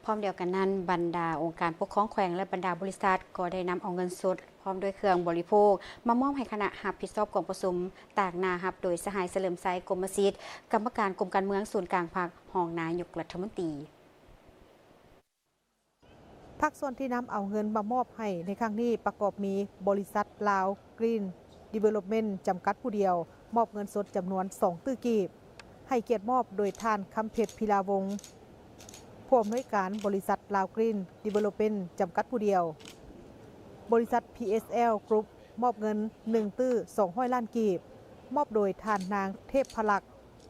ພ້ອມດຽວກັນນັ້ນ, ບັນດາອົງການປົກຄອງແຂວງ ແລະ ບັນດາບໍລິສັດ ກໍໄດ້ນຳເອົາເງິນສົດ ພ້ອມດ້ວຍເຄື່ອງບໍລິໂພກ ມາມອບໃຫ້ຄະນະຮັບຜິດຊອບກອງປະຊຸມ ຕາງໜ້າຮັບໂດຍ ສະຫາຍ ສະເຫຼີມໄຊ ກົມມະສິດ ກຳມະການກົມການເມືອງສູນກາງພັກ, ຮອງນາຍົກລັດຖະມົນຕີ. ພາກສ່ວນທີ່ນຳເອົາເງິນມາມອບໃຫ້ໃນຄັ້ງນີ້ປະກອບມີ ບໍລິສັດ ລາວກຣີນ ດີເວລອບເມັນ ຈຳກັດຜູ້ດຽວ ມອບເງິນສົດຈຳນວນສອງຕື້ກີບ, ໃຫ້ກຽດມອບໂດຍທ່ານ ຄຳເພັດ ພິລາວົງ ຜູ້ອຳນວຍການບໍລິສັດ ລາວກຣີນ ດີເວລອບເມັນ ຈຳກັດຜູ້ດຽວ. ບໍລິສັດ ພີເອສແອລ ກຣຸບ ມອບເງິນໜຶ່ງຕື້ສອງຮ້ອຍລ້ານກີບ, ມອບໂດຍທ່ານນາງ ເທບພະລັກ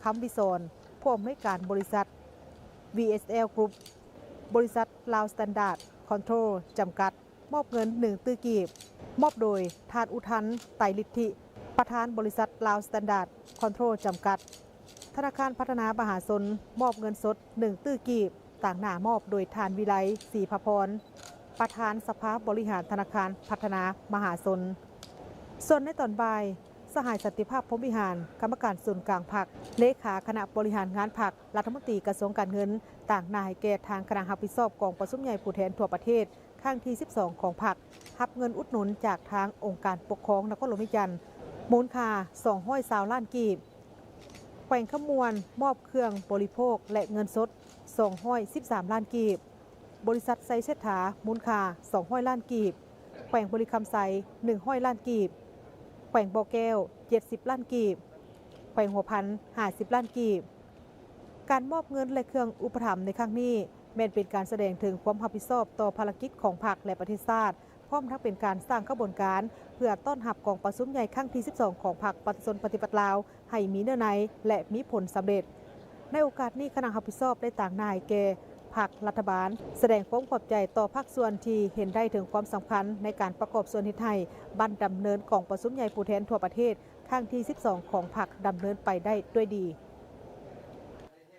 ຄຳວິສອນ ຜູ້ອຳນວຍການບໍລິສັດ ວີເອສແອລ ກຣຸບ. ບໍລິສັດ ລາວສະແຕນດາດ ຄອນໂທຣ ຈຳກັດ ມອບເງິນໜຶ່ງຕື້ກີບ, ມອບໂດຍທ່ານ ອຸທັນ ໄຕລິດທິ ປະທານບໍລິສັດ ລາວສະແຕນດາດ ຄອນໂທຣ ຈຳກັດ. ທະນາຄານພັດທະນາມະຫາຊົນ ມອບເງິນສົດໜຶ່ງຕື້ກີບ, ຕາງໜ້າມອບໂດຍທ່ານ ວິໄລ ສີພະພອນ ປະທານສະພາບໍລິຫານທະນາຄານພັດທະນາມະຫາຊົນ. ສ່ວນໃນຕອນບ່າຍ, ສະຫາຍ ສັນຕິພາບ ພົມວິຫານ ກຳມະການສູນກາງພັກ, ເລຂາຄະນະບໍລິຫານງານພັກ, ລັດຖະມົນຕີກະຊວງການເງິນ ຕາງໜ້າໃຫ້ແກ່ທາງຄະນະຮັບຜິດຊອບກອງປະຊຸມໃຫຍ່ຜູ້ແທນທົ່ວປະເທດ ຄັ້ງທີສິບສອງຂອງພັກ, ຮັບເງິນອຸດໜູນຈາກທາງອົງການປົກຄອງນະຄອນຫຼວງວຽງຈັນ ມູນຄ່າສອງຮ້ອຍຊາວລ້ານກີບ. ແຂວງຄຳມ່ວນ ມອບເຄື່ອງບໍລິໂພກ ແລະ ເງິນສົດສອງຮ້ອຍສິບສາມລ້ານກີບ, ບໍລິສັດໄຊເສດຖາ ມູນຄ່າສອງຮ້ອຍລ້ານກີບ, ແຂວງບໍລິຄຳໄຊໜຶ່ງຮ້ອຍລ້ານກີບ, ແຂວງບໍ່ແກ້ວເຈັດສິບລ້ານກີບ, ແຂວງຫົວພັນຫ້າສິບລ້ານກີບ. ການມອບເງິນ ແລະ ເຄື່ອງອຸປະຖຳໃນຄັ້ງນີ້ ແມ່ນເປັນການສະແດງເຖິງຄວາມຮັບຜິດຊອບຕໍ່ພາລະກິດຂອງພັກ ແລະ ປະເທດຊາດ, ພ້ອມທັງເປັນການສ້າງຂະບວນການ ເພື່ອຕ້ອນຮັບກອງປະຊຸມໃຫຍ່ຄັ້ງທີສິບສອງຂອງພັກປະຊາຊົນປະຕິວັດລາວ ໃຫ້ມີເນື້ອໃນ ແລະ ມີຜົນສຳເລັດ. ໃນໂອກາດນີ້, ຄະນະຮັບຜິດຊອບໄດ້ຕາງໜ້າໃຫ້ແກ່ພັກລັດຖະບານ ສະແດງຄວາມຂອບໃຈຕໍ່ພາກສ່ວນທີ່ເຫັນໄດ້ເຖິງຄວາມສຳຄັນໃນການປະກອບສ່ວນເຮັດໃຫ້ບັ້ນດຳເນີນກອງປະຊຸມໃຫຍ່ຜູ້ແທນທົ່ວປະເທດ ຄັ້ງທີສິບສອງຂອງພັກດຳເນີນໄປໄດ້ດ້ວຍດີ.